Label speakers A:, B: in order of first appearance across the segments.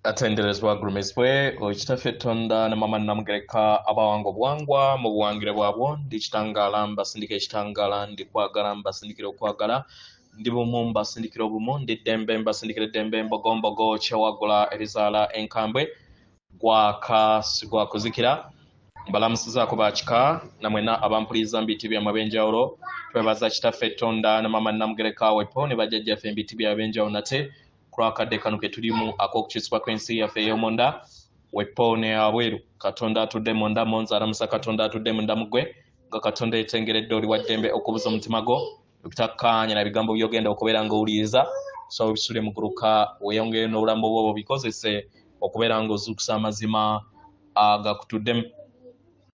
A: Atenderezebwa agulumizibwe oyo Kitaffe Tonda ne Maama Nnamugereka abawanga obuwangwa mu buwangire bwabwo. Ndi kitangaala mbasindika ekitangaala, ndi kwagala mbasindikira okwagala, ndi bumu mbasindikira obumu, ndi ddembe mbasindikira eddembe, mbogombogo kyewaggula erizaala enkambwe, gwaka sigwakuzikira. Mbalamusizaako ba kika na mwenna abampuliriza mu biti byammwe eb'enjawulo. Twebaza Kitaffe Tonda ne Maama Nnamugereka wepo ne bajjajjaffe mu biti byabwe eb'enjawulo nate ku lw'akadde kano ke tulimu ak'okukyusibwa kw'ensi yaffe ey'omunda wepo ne abweru. Katonda atudde munda mu nze alamusa Katonda atudde munda mu ggwe, nga Katonda yetengeredde oli wa ddembe okubuza omutima gwo obutakkaanya na bigambo by'ogenda okubeera ng'owuliriza. Kusaba obisule muguluka weeyongere n'obulamu bwo obikozese okubeera ng'ozuukusa amazima agakutuddemu.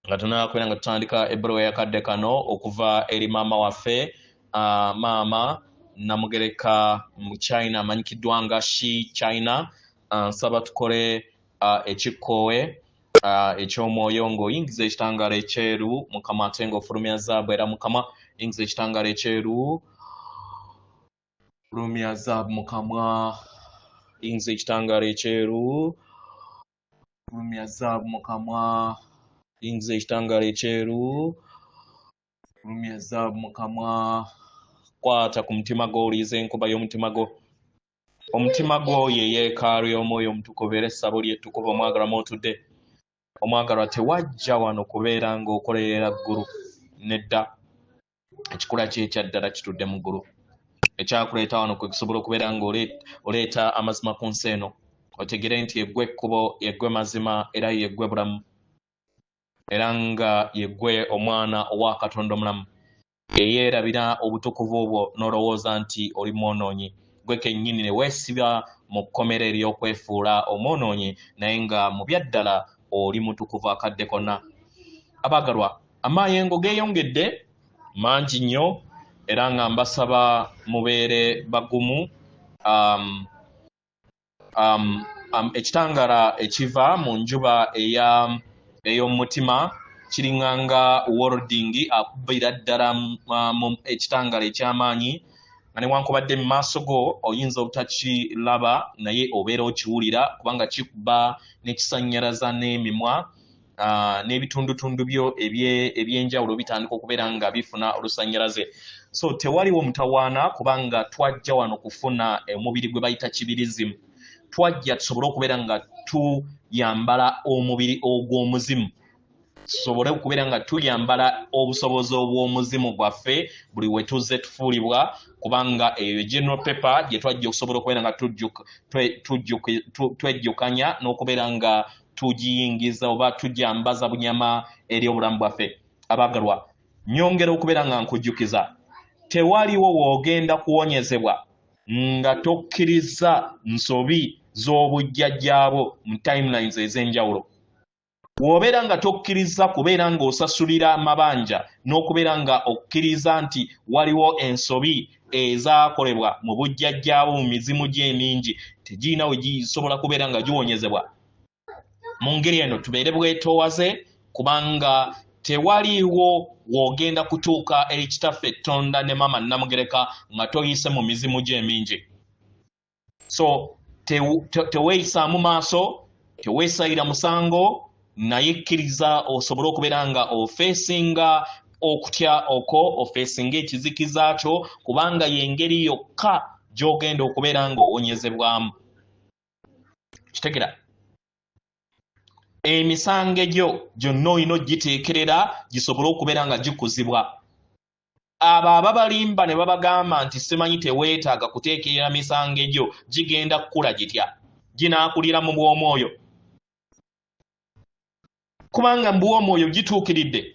A: Nga tunakubeera nga tutandika ebbaluwa y'akadde kano okuva eri maama waffe, maama Namugereka mu China amanyikiddwa nga She China. Nsaba tukole ekikkoowe eky'omwoyo ng'oyingiza ekitangaala ekyeru Mukama, ate ng'ofulumya zaabu. Era Mukama, yingiza ekitangaala ekyeru, fulumya zaabu. Mukama, yingiza ekitangaala ekyeru, fulumya zaabu. Mukama, yingiza ekitangaala ekyeru, fulumya zaabu. Mukama, kwata ku mutima gwo, owulirize enkuba y'omutima gwo. Omutima gwo ye yeekaalu y'omwoyo omutukuvu era essabo ly'ettukuvu omwagalwa mw'otudde. Omwagalwa, tewajja wano kubeera ng'okolerera ggulu nedda. Ekikula kye ekyaddala kitudde mu ggulu. Ekyakuleeta wano kwe kusobola okubeera ng'oleeta amazima ku nsi eno, otegere nti yeggwe ekkubo, yeggwe mazima, era yeggwe bulamu, era nga yeggwe omwana owa Katonda omulamu. Eyeerabira obutukuvu obwo n'olowooza nti oli mwonoonyi, gwe kennyini ne weesiba mu kkomera ery'okwefuula omwonoonyi, naye nga mu byaddala oli mutukuvu akadde konna. Abaagalwa, amayengo geeyongedde mangi nnyo, era nga mbasaba mubeere bagumu. Ekitangaala ekiva mu njuba ey'omutima kiringanga welding akubira ddala mu ekitangaala eky'amaanyi, nga newankubadde mu maaso go oyinza obutakiraba, naye obeera okiwulira kubanga kikuba n'ekisannyalaza n'emimwa n'ebitundutundu byo ebyenjawulo bitandika okubeera nga bifuna olusannyalaze. So tewaliwo mutawaana, kubanga twajja wano kufuna omubiri gwe bayita kibirizimu. Twajja tusobole okubeera nga tuyambala omubiri ogw'omuzimu, tusobole okubeera nga tuyambala obusobozi obw'omuzimu gwaffe buli we tuzze tufuulibwa, kubanga eyo general paper gye twajja okusobola okubeera nga twejjukanya n'okubeera nga tugiyingiza oba tujambaza bunyama eri obulamu bwaffe. Abaagalwa, nyongera okubeera nga nkujjukiza, tewaliwo w'ogenda kuwonyezebwa nga tokkiriza nsobi z'obujjajjaabwo mu timelines ez'enjawulo. Bw'obeera nga tokkiriza kubeera ng'osasulira amabanja n'okubeera nga okkiriza nti waliwo ensobi ezaakolebwa mu bujjajjaabwo mu mizimu gy'emingi, tegirina we gisobola kubeera nga giwonyezebwa. Mu ngeri eno tubeere bwetoowaze, kubanga tewaliiwo w'ogenda kutuuka eri Kitaffe Tonda ne Maama Namugereka nga toyise mu mizimu gy'emingi. So teweeyisaamu maaso, teweesayira musango, naye kkiriza osobole okubeera nga ofeesinga okutya okwo, ofeesinga ekizikiza kyo, kubanga y'engeri yokka gy'ogenda okubeera ng'owonyezebwamu. Kitegera, emisango egyo gyonna olina ogiteekerera gisobole okubeera nga gikuzibwa. Abo ababalimba ne babagamba nti simanyi teweetaaga kuteekerera misango egyo, gigenda kukula gitya? Ginaakulira mu bw'omwoyo, kubanga mu bw'omwoyo gituukiridde.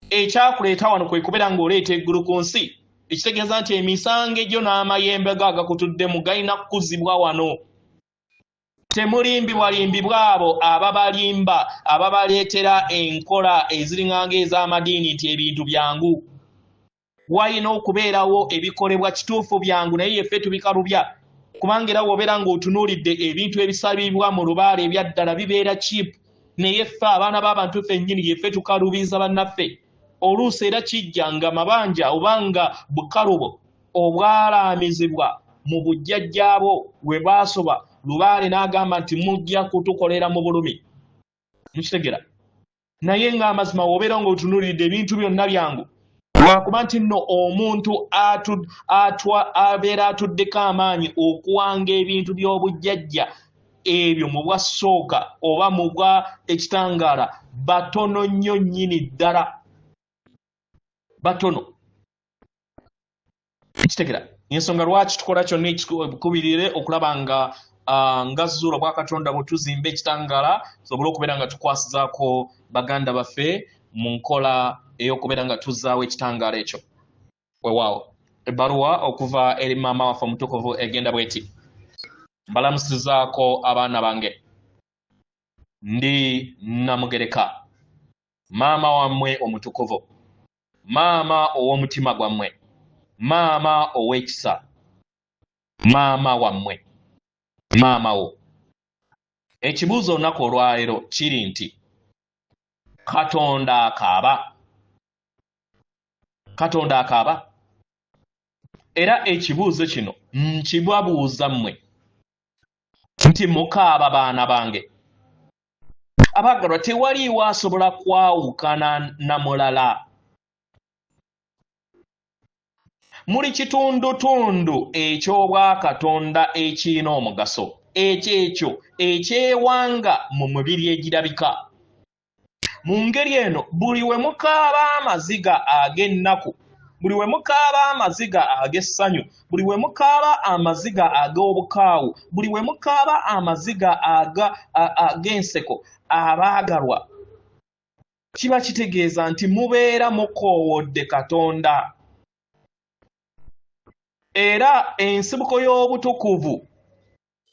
A: Ekyakuleeta wano kwe kubeera ng'oleeta eggulu ku nsi, ekitegeeza nti emisango egyo n'amayembe go agakutuddemu galina kukuzibwa wano. Temulimbibwalimbibwa abo ababalimba, ababaleetera enkola eziringanga ez'amadiini nti ebintu byangu. Walina okubeerawo ebikolebwa. Kituufu byangu, naye yeffe tubikalubya, kubanga era wobeera ng'otunuulidde ebintu ebisabibwa mu lubaale ebyaddala bibeera cheap, naye ffe abaana b'abantu ffennyini yeffe tukalubiza bannaffe. Oluusi era kijja nga mabanja oba nga bukalubo obwalaamizibwa mu bujjajjaabo lwe baasoba. Lubaale n'agamba nti mujja kutukolera mu bulumi. Mukitegera? Naye ng'amazima wobeera ng'otunuulidde ebintu byonna byangu, lwakuba nti nno omuntu abeera atuddeko amaanyi okuwanga ebintu by'obujjajja ebyo mu bwa sooka oba mu bwa ekitangaala batono nnyo nnyini ddala, batono. Kitegera ensonga lwaki tukola kyonna ekikubirire okulaba nga nga Zuula Obwakatonda bwe tuzimba ekitangaala tusobole okubeera nga tukwasizaako baganda baffe mu nkola ey'okubeera nga tuzzaawo ekitangaala ekyo. Weewaawo ebbaluwa okuva eri maama waffe omutukuvu egenda bweti: mbalamusizaako abaana bange, ndi Namugereka, maama wammwe omutukuvu, maama ow'omutima gwammwe, maama ow'ekisa, maama wammwe, maama wo. Ekibuuzo olunaku olwaleero kiri nti Katonda akaaba? Katonda akaaba? Era ekibuuzo kino nkibabuuza mmwe nti mukaaba baana bange abaagalwa? Tewaliiwo asobola kwawukana na mulala. Muli kitundutundu eky'Obwakatonda ekirina omugaso, ekyo ekyo ekyewanga mu mibiri egirabika. Mu ngeri eno, buli we mukaaba amaziga ag'ennaku, buli we mukaaba amaziga ag'essanyu, buli we mukaaba amaziga ag'obukaawu, buli we mukaaba amaziga ag'enseko, abaagalwa, kiba kitegeeza nti mubeera mukoowodde Katonda. Era ensibuko y'obutukuvu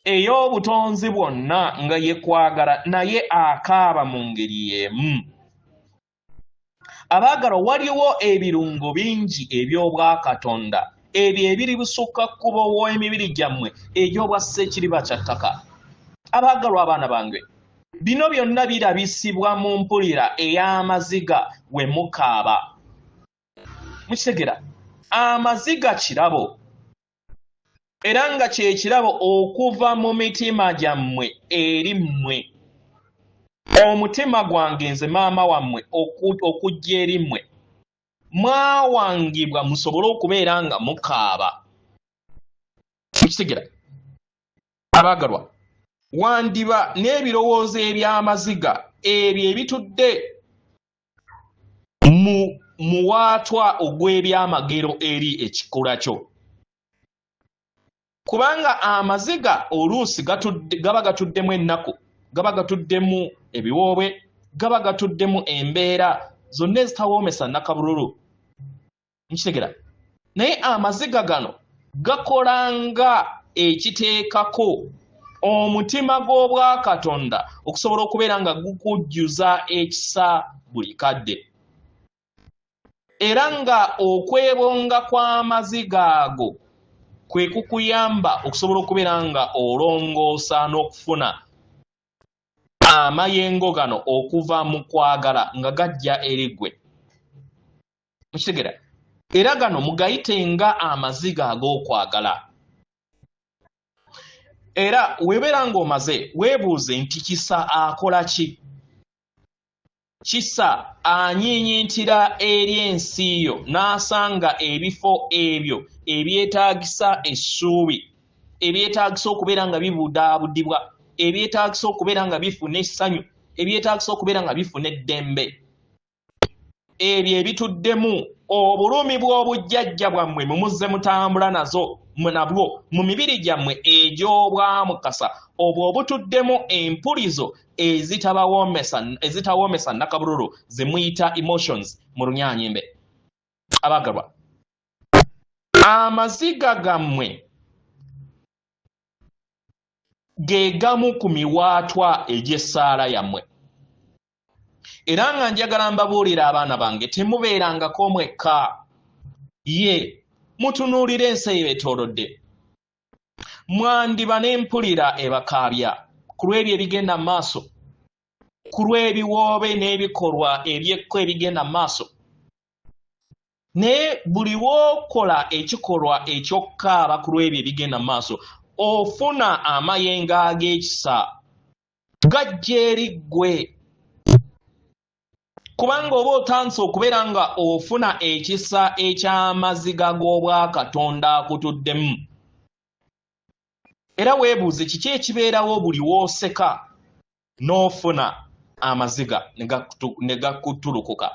A: ey'obutonzi bwonna nga ye kwagala, naye akaaba mu ngeri y'emu. Abaagalwa, waliwo ebirungo bingi eby'Obwakatonda ebyo ebiri busukka kkubo w'emibiri gyammwe egy'obwa ssekiriba kya ttaka. Abaagalwa abaana bange, bino byonna birabisibwa mu mpulira ey'amaziga we mukaaba. Mukitegera? Amaziga kirabo, era nga kye kirabo okuva mu mitima gyammwe eri mmwe. Omutima gwange nze maama wammwe okujja eri mmwe. Mwawangibwa musobole okubeera nga mukaaba. Mukitegera? Abaagalwa, wandiba n'ebirowoozo eby'amaziga ebyo ebitudde mu muwaatwa ogw'ebyamagero eri ekikula kyo, kubanga amaziga oluusi gaba gatuddemu ennaku, gaba gatuddemu ebiwoobwe, gaba gatuddemu embeera zonna ezitawoomesa nnakabululu. Nkitegera? Naye amaziga gano gakola nga ekiteekako omutima gw'Obwakatonda okusobola okubeera nga gukujjuza ekisa buli kadde, era nga okwebonga kw'amaziga ago kwe kukuyamba okusobola okubeera nga olongoosa n'okufuna amayengo gano okuva mu kwagala nga gajja eri ggwe. Mukitegera? Era gano mugayite nga amaziga ag'okwagala. Era webeera ng'omaze weebuuze nti kisa akola ki? Kisa anyiinyintira eri ensi yo n'asanga ebifo ebyo ebyetaagisa essuubi, ebyetaagisa okubeera nga bibudaabudibwa, ebyetaagisa okubeera nga bifuna essanyu, ebyetaagisa okubeera nga bifuna eddembe. Ebyo ebituddemu obulumi bw'obujjajja bwammwe mumuzze mutambula nazo nabwo mu mibiri gyammwe egy'obwamukasa, obwo obutuddemu empulizo ezitawoomesa nnakabululu ze muyita emotions mu Lunyaanyimbe. Abaagalwa, amaziga gammwe ge gamu ku miwaatwa egy'essaala yammwe. Era nga njagala mbabuulire abaana bange, temubeerangako mwekka. Ye mutunuulire ensi eyeetoolodde, mwandiba n'empulira ebakaabya ku lw'ebyo ebigenda mu maaso, ku lw'ebiwoobe n'ebikolwa eby'ekko ebigenda mu maaso. Naye buli w'okola ekikolwa eky'okukaaba ku lw'ebyo ebigenda mu maaso, Ofuna amayengo ag'ekisa gajja eri ggwe, kubanga oba otandise okubeera nga ofuna ekisa eky'amaziga g'obwakatonda akutuddemu. Era weebuuze kiki ekibeerawo buli w'oseka n'ofuna amaziga ne gakutulukuka.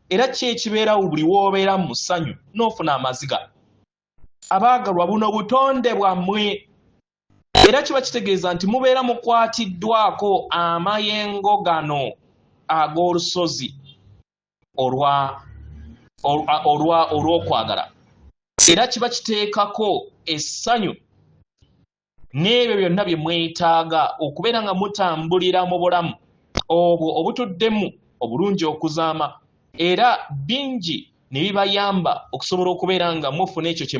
A: Era ki ekibeerawo buli w'obeera mu ssanyu n'ofuna amaziga? Abaagalwa, buno butonde bwammwe, era kiba kitegeeza nti mubeera mukwatiddwako amayengo gano ag'olusozi olw'okwagala. Era kiba kiteekako essanyu n'ebyo byonna bye mwetaaga okubeera nga mutambulira mu bulamu obwo obutuddemu obulungi okuzaama, era bingi ne bibayamba okusobola okubeera nga mufuna ekyo kye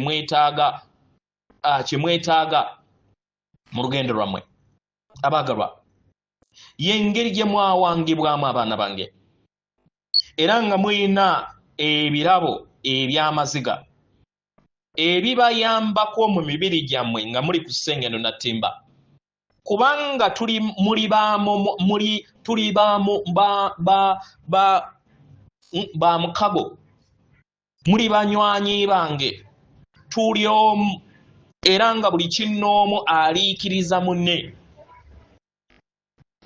A: mwetaaga mu lugendo lwammwe. Abaagalwa, y'engeri gye mwawangibwamu abaana bange, era nga mulina ebirabo eby'amaziga ebibayambako mu mibiri gyammwe nga muli ku ssengendo na ttimba, kubanga tuli ba mukago, muli banywanyi bange, tuli omu, era nga buli kinnoomu aliikiriza munne.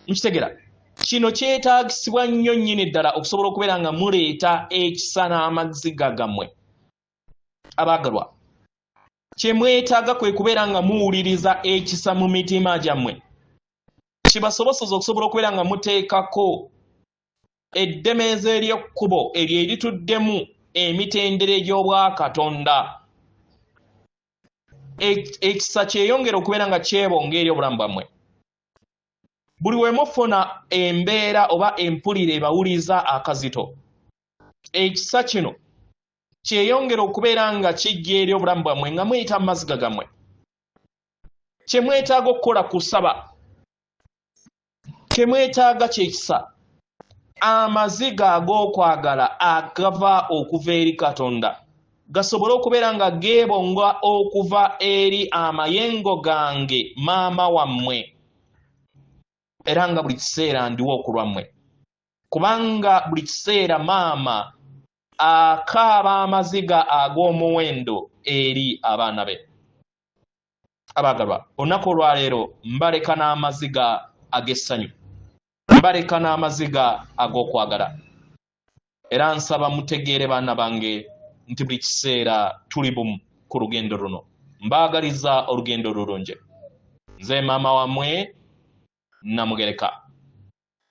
A: Mukitegera? Kino kyetaagisibwa nnyo nnyini ddala okusobola okubeera nga muleeta ekisa n'amaziga gammwe. Abaagalwa, kye mwetaaga kwe kubeera nga muwuliriza ekisa mu mitima gyammwe, kibasoboseza okusobola okubeera nga muteekako eddemeeza ery'ekkubo eryo erituddemu emitendera egy'obwakatonda. Ekisa kyeyongera okubeera nga kyebonga eri obulamu bwammwe. Buli we mufuna embeera oba empulira ebawuliza akazito, ekisa kino kyeyongera okubeera nga kijja eri obulamu bwammwe nga muyita mu maziga gammwe. Kye mwetaaga okukola kusaba, kye mwetaaga kyekisa, amaziga ag'okwagala agava okuva eri Katonda gasobole okubeera nga geebonga okuva eri amayengo gange maama wammwe, era nga buli kiseera ndiwo okulwammwe, kubanga buli kiseera maama akaaba amaziga ag'omuwendo eri abaana be. Abaagalwa, olunaku olwaleero mbaleka n'amaziga ag'essanyu, mbaleka n'amaziga ag'okwagala, era nsaba mutegeere baana bange nti buli kiseera tuli bumu ku lugendo luno. Mbaagaliza olugendo olulungi. Nze maama wammwe Namugereka,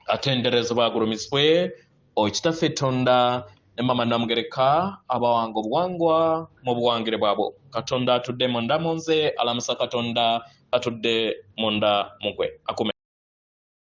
A: atenderezebwa agulumizibwe Okitaffe Tonda ne maama Namugereka abawanga obuwangwa mu buwangire bwabwo. Katonda atudde munda mu nze alamusa Katonda atudde munda mu gwe. Akume.